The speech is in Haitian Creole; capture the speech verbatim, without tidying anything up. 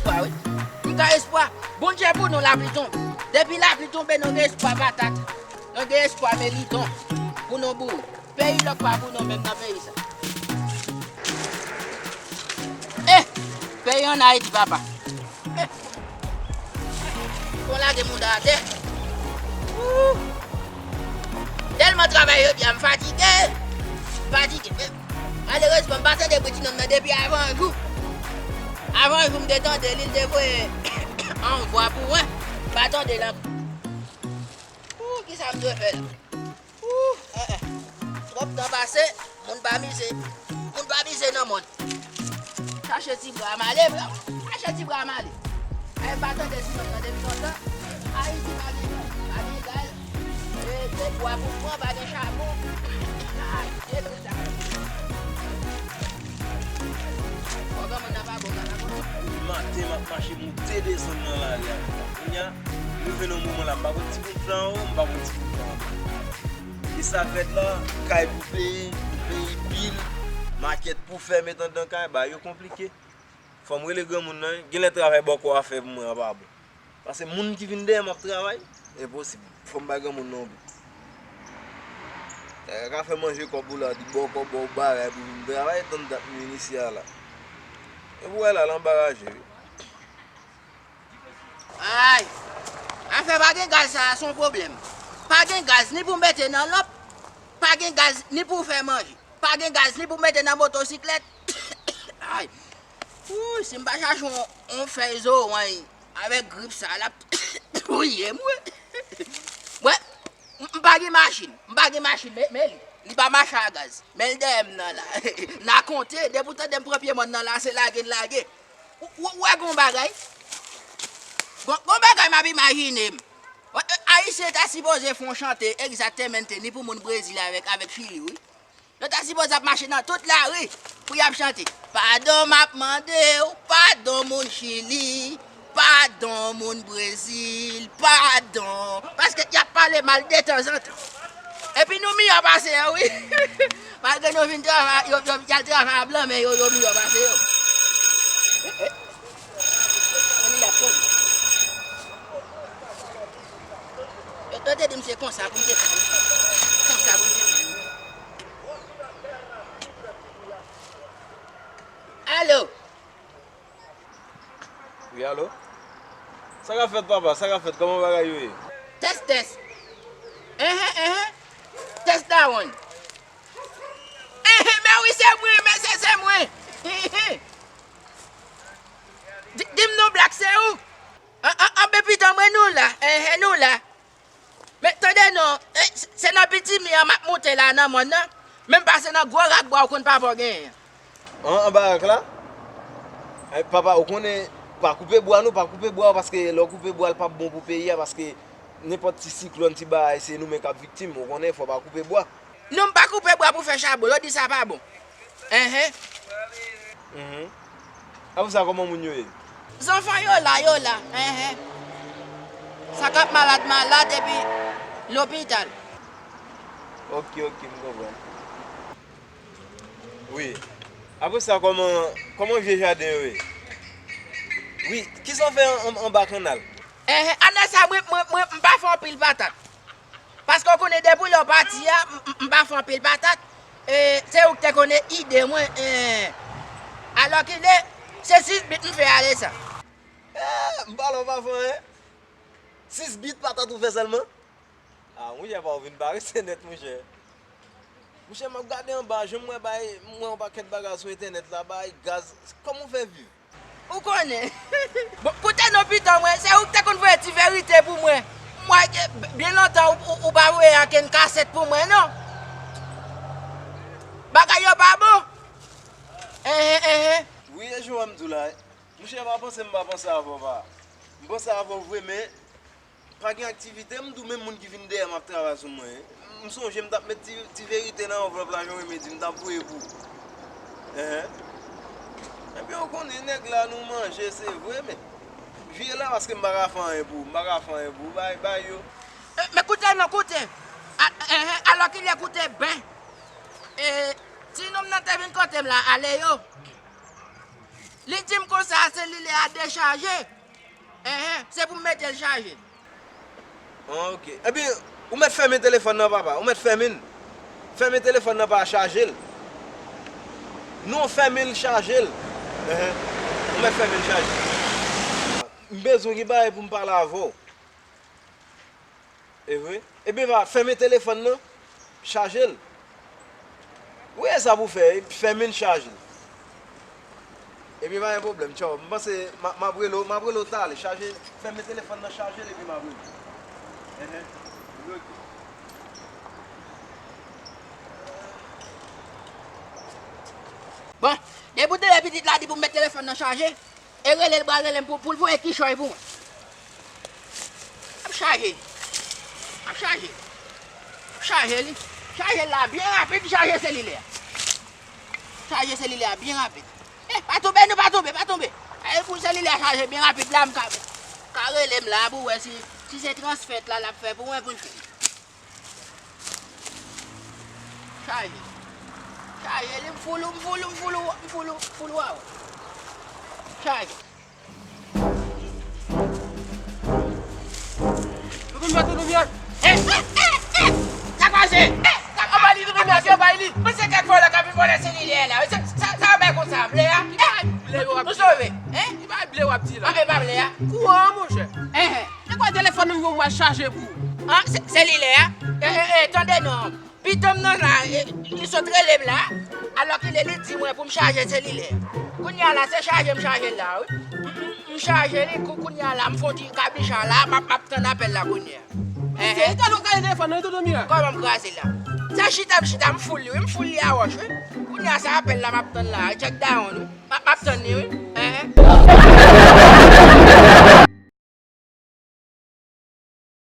Espwa, wi. M gen espwa. Bondye pou nou, lapli tonbe. Depi lapli tonbe, nou gen espwa patat. Nou gen espwa meliton. Pou nou boure. Peyi lòk pa pou nou menm nan peyi sa. Eh! Peyi ann Ayiti, papa. Eh! Fò lage mouda atè. Ooh! Tèlman travay jodi a, m fatige. M fatige. Malerezman, m pa tande bri ti nonm nan depi avan jou. Avan jou, m te tande li, l te voye anvwa pou mwen. M pa tande l ankò. Ooh, kisa m dwe fè la? Ooh, eh, eh. Twòp tan pase, moun pa mize. Moun pa mize nan mòn. Chache ti bra m ale, bra. Chache ti bra m ale. Ay, m pa tande ti nonm nan depi lontan. Ayiti pa gen, pa gen gaz. E, se bwa pou pran, pa gen chabon. Ay, e tout sa. Bon, granmoun nan pa bon, nan pa bon. Depi maten, m ap mache moute desann nan lari a. Kounye a, rive nan moman la, m pa konn ti bout flan anwo, m pa konn ti bout flan anba. E sa k rèd la, kay pou peye, pou peye bil, makèt pou fè, met anndan kay, bagay yo konplike. Fò m rele granmoun nan, wi. Genlè travay bòkò a fè pou mwen an pa bon. Paske moun ki vin dèyè m ap travay, enposib. Fò m bay granmoun nan yon bil. Nèg la ka fè manje kòb ou la, di bòkò ba w bagay pou vin travay, tann dat m vin isi a la. Epi w wè la, l anbaraje, wi. Ay! Afè pa gen gaz sa a se yon pwoblèm. Pa gen gaz ni pou mete nan lanp, pa gen gaz ni pou fè manje, pa gen gaz ni pou mete nan motosiklèt. Ay! Wouy, si m pa chache yon, yon fèy zoranj avèk grip sa a, l ap touye m, wi. Mwen, m, m pa gen machin, m pa gen machin, men, men li, li pa mache a gaz. Men l dèyè m nan la. N a konte, depi w tande m pran pye mòn nan la, se lage n lage. Ou, ou, ou wè gon bagay? Gon, gon bagay m ap imajine m. Wè, e, Ayisyen ta sipoze fè yon chante egzaktemente ni pou moun Brezil avèk, avèk Chili, wi. Yo ta sipoze ap mache nan tout lari pou y ap chante. Padon m ap mande w, padon moun Chili, padon moun Brezil, padon. Paske y ap pale mal detanzantan. Epi nou miyò pase yo, wi. Malgre nou vin travay, yo, yo, y al travay a blan, men yo, yo miyò pase yo. Eh, eh. Ann li ap sonn. Yo tande di m se konsa pou m te pran li. Konsa pou m te pran li. Alo? Wi, alo? Sa k ap fèt, papa? Sa k ap fèt? Kòman bagay yo ye? Tès, tès. Enhen, enhen. Tès dawonn. Enhen, men wi, se mwen, men se, se mwen. Enhen. Di, di m non, Black, se ou? An, an, anben pitan mwen, nou la. Enhen, nou la. Men tande non, e, se, se nan pitimi an m ap moute la nan mòn nan. Men m pase nan gwo rak bwa ou konn papa w genyen an. An, anba rak la? Ay, papa, ou konnen, pa koupe bwa non, pa koupe bwa, paske lè w koupe bwa, l p ap bon pou peyi a, paske nenpòt ti siklòn, ti bagay, se nou menm k ap viktim, ou konnen, fò pa koupe bwa. Non, m pa koupe bwa pou fè chabon, yo di sa pa bon. Enhen. Mhm. Apre sa, kòman moun yo ye? Zanfan yo la, yo la. Enhen. Sa k ap malad, malad, epi lopital. Ok, ok, m konprann. Wi. Apre sa, kòman, kòman vye jaden yo ye? Wi, kisa w fè an, an, anba kannal? Enhen, ann sa, mwen, mwen, mwen, m pa fè anpil patat. Paske w konnen depi lè w pati a, m, m, m pa fè anpil patat. E, se ou ki te konnen ide mwen, e, alòkile, se sis bit m fè ale sa. Eh, m pa lè w pa fè anyen. Sis bit patat ou fè sèlman? Ah, monchè, pa ou vin parese nèt, monchè. Monchè, m ap gade anba, jan m wè bay, m wè yon pakèt bagay sou entènèt la, bay gaz. Kòman w fè viv? Ou konnen. Bon, koute non pitan mwen, se ou ki te konn voye ti verite pou mwen. M wè ke b-, byen lontan ou, ou, ou pa voye ankenn kasèt pou mwen, non. Bagay yo pa bon. Enhen, enhen. Wi, e jan w wè m di w la. Monchè, pa panse m pa panse avè w, pa. M panse avè w vre, men pa gen aktivite, m di w menm moun ki vin dèyè m ap travay sou mwen. M sonje m t ap met ti, ti verite nan anvlòp la, jan w renmen di, m t ap voye pou ou. Enhen. Ebyen, ou konnen nèg la nou manje, se vre, men vye la paske m pa ka fè anyen pou ou, m pa ka fè anyen pou ou, bay, bay yo. E, men koute non, koute. A, enhen, alòkile koute ben. E, ti nonm nan te vin kote m la, ale yo. Li di m konsa, selilè a dechaje. Enhen, se pou m mete l chaje. Ah, ok. Ebyen, ou mèt fèmen telefòn nan, papa. Ou mèt fèmen l. Fèmen telefòn nan, pa chaje l. Non, fèmen l, chaje l. Enhen. Ou mèt fèmen l, chaje l. M bezwen gen bagay pou m pale avè w. E vre? Ebyen, pa fèmen telefòn nan, chaje l. Ou wè sa pou fè, fèmen l, chaje l. Ebyen, pa gen pwoblèm, tchaw. M panse m a- m ap rele w, m ap rele w talè. Chaje, fèmen telefòn nan, chaje l, epi m ap rele w. Enhen. Ok. Bon, depi w te lè pitit la di pou m met telefòn nan chaje, e rele l, pral rele m pou, pou l voye kichòy pou mwen. Ap chaje li. Ap chaje. Ap chaje li. Chaje l la byen rapid, chaje selilè a. Chaje selilè a byen rapid. Eh, pa tonbe, nou pa tonbe, pa tonbe. E pou selilè a chaje byen rapid la, m ka, ka rele m la pou wè si, si se transfè la l ap fè pou mwen pou l fè. Chaje. Chaje li, m foul ou, m foul ou, m foul ou, m foul ou, m foul ou, waw. Chaje. Nou vin mete nou byen. Eh, eh, eh, eh! Sa k pase? Eh, sa k pase? Anba li, nou vin mete, anba li. Mwen se kèk vòlè k ap vin vòlè selilè la. Sa, sa, sa bay konsa, vle a? Ki bay vle yo ap di la? Nou sove, hein? Ki bay vle w ap di la? Ah, e pa vle a? Kouran, monchè. Eh, eh. Se kwa telefòn nan m al chaje pou ou? Ah, se, selilè a? Eh, eh, eh, tande non. Pitit m nan la, e, li sot rele m la, alòkile li di mwen pou m chaje selilè. Kounye a la, se chaje m chaje l la, wi. M, m, m chaje li, kou, kounye a la, m fè yon ti kabicha la, m ap, m ap tann apèl la kounye a. Mesye, e talè w kraze telefòn nan, wi, tonton Mirak. Kòman m kraze l la? Se chita m chita, m foul li, wi, m foul li a wòch, wi. Kounye a, se apèl la m ap tann la, e tchèk dawon, wi. M ap, m ap tann li, wi. Enhen.